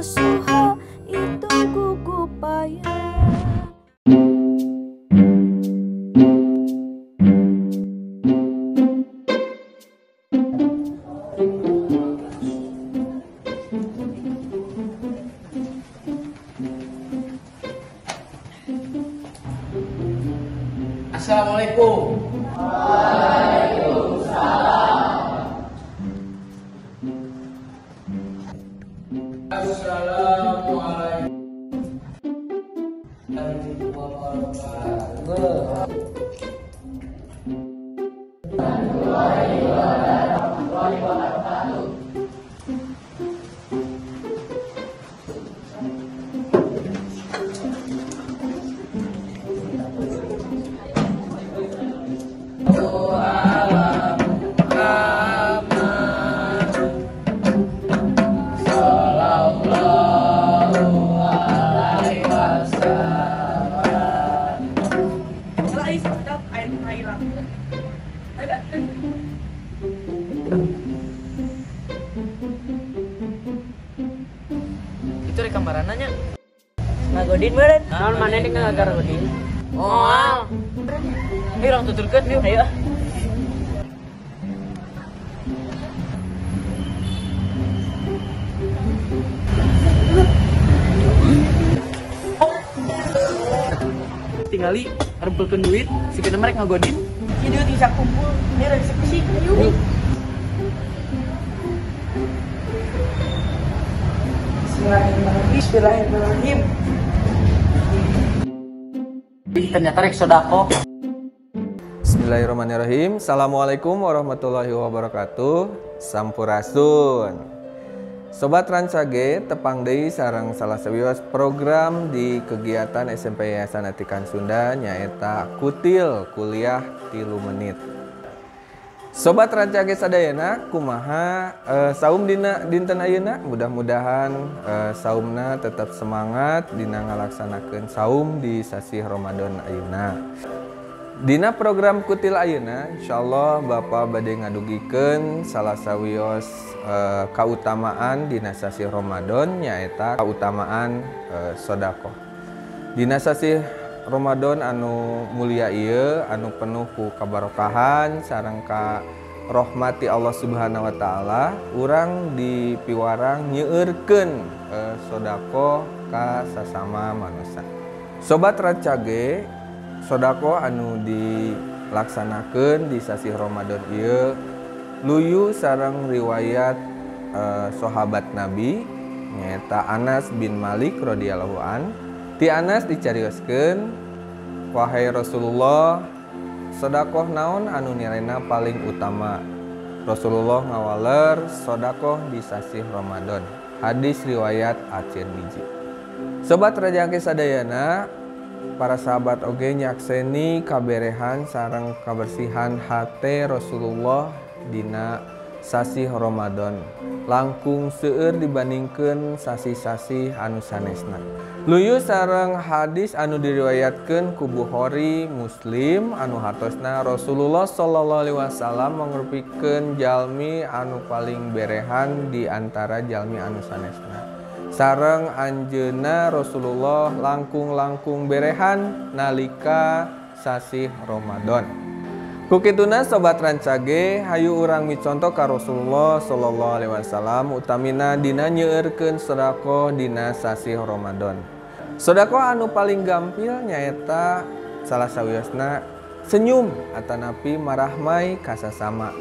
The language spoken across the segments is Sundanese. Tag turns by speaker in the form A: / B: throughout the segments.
A: nasuha itu gugupayan.
B: Assalamualaikum. Waalaikumsalam. Assalamualaikum warahmatullahi wabarakatuh.
C: Itu rek kamarananya. Ngagodin meureun. Naon maneh nih ngagodin? Moal. Ayo urang tuturkeun yuk, ayo. Tingali rempelkeun duit, sigana mereka ngagodin.
D: Ieu duit bisa kumpul, ieu eksekusi. Yuk. Bismillahirrahmanirrahim.
C: Ternyata rek sodako.
E: Bismillahirrahmanirrahim. Assalamualaikum warahmatullahi wabarakatuh. Sampurasun. Sobat Rancage, tepang deui sareng salah sawios program di kegiatan SMP Yayasan Atikan Sunda nyaeta Kutil Kuliah 3 Menit. Sobat Rancage sadayana, kumaha saum dina dinten ayeuna? Mudah-mudahan saumna tetap semangat dina ngalaksanakeun saum di sasih Ramadan ayeuna. Dina program Kutil ayeuna, insyaallah Bapak bade ngadugikeun salah sawios kautamaan dina sasih Ramadan nyaeta kautamaan sedekah. Dina sasih Ramadan anu mulia ieu anu penuh ku kabarokahan sareng ka rahmati Allah Subhanahu wa taala, urang dipiwarang nyeueurkeun sedekah ka sasama manusia. Sobat Rancage, sedekah anu dilaksanakeun di sasih Ramadan ieu luyu sareng riwayat sahabat Nabi nyaeta Anas bin Malik radhiyallahu an. Ti Anas dicarioskeun, wahai Rasulullah, sedekah naon anu nilaina paling utama? Rasulullah ngawaler sedekah di sasih Ramadan. Hadis riwayat At-Tirmizi. Sobat Rancage sadayana, para sahabat oge nyakseni kaberehan sareng kabersihan hate Rasulullah dina sasih Ramadan langkung seueur dibandingkeun sasih-sasih anu sanesna. Luyu sareng hadis anu diriwayatkeun ku Bukhari Muslim anu hartosna Rasulullah sallallahu alaihi wasallam mangrupikeun jalmi anu paling berehan di antara jalmi anu sanesna. Sareng anjeunna Rasulullah langkung-langkung berehan nalika sasih Ramadan. Kukituna Sobat Rancage, hayu urang miconto ka Rasulullah sallallahu alaihi wasallam utamina dina nyeueurkeun sedekah dina sasih Ramadan. Sedekah anu paling gampil nyaeta salah sawiosna senyum atanapi marahmai ka sasama.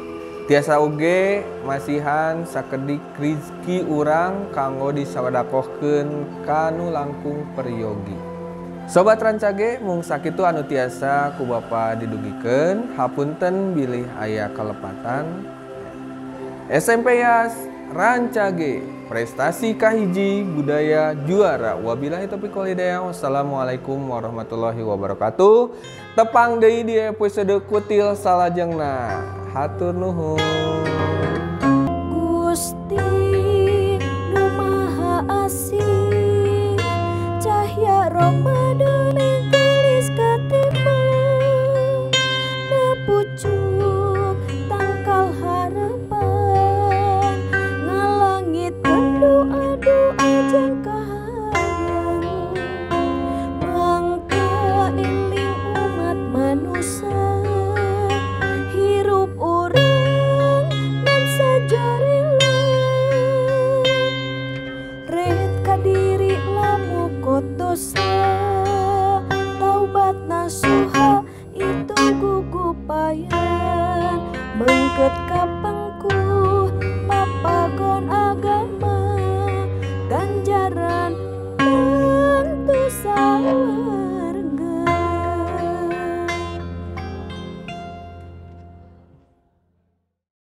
E: Tiasa oge masihan sakedik rizki urang kanggo disawedakohkeun kanu langkung peryogi. Sobat Rancage, mung sakitu anu tiasa ku Bapa didugikeun, hapunten bilih aya kalepatan. SMP Yas Rancage, prestasi kahiji budaya juara. Wabillahi taufiq wal hidayah. Wassalamualaikum warahmatullahi wabarakatuh. Tepang deui di episode Kutil salajengna. Hatur nuhun.
A: Gusti nu Maha Asih, cahya Ramadan menggelis katima, pucuk tangkal harapan, ngalangitkeun doa-doa. Jangka.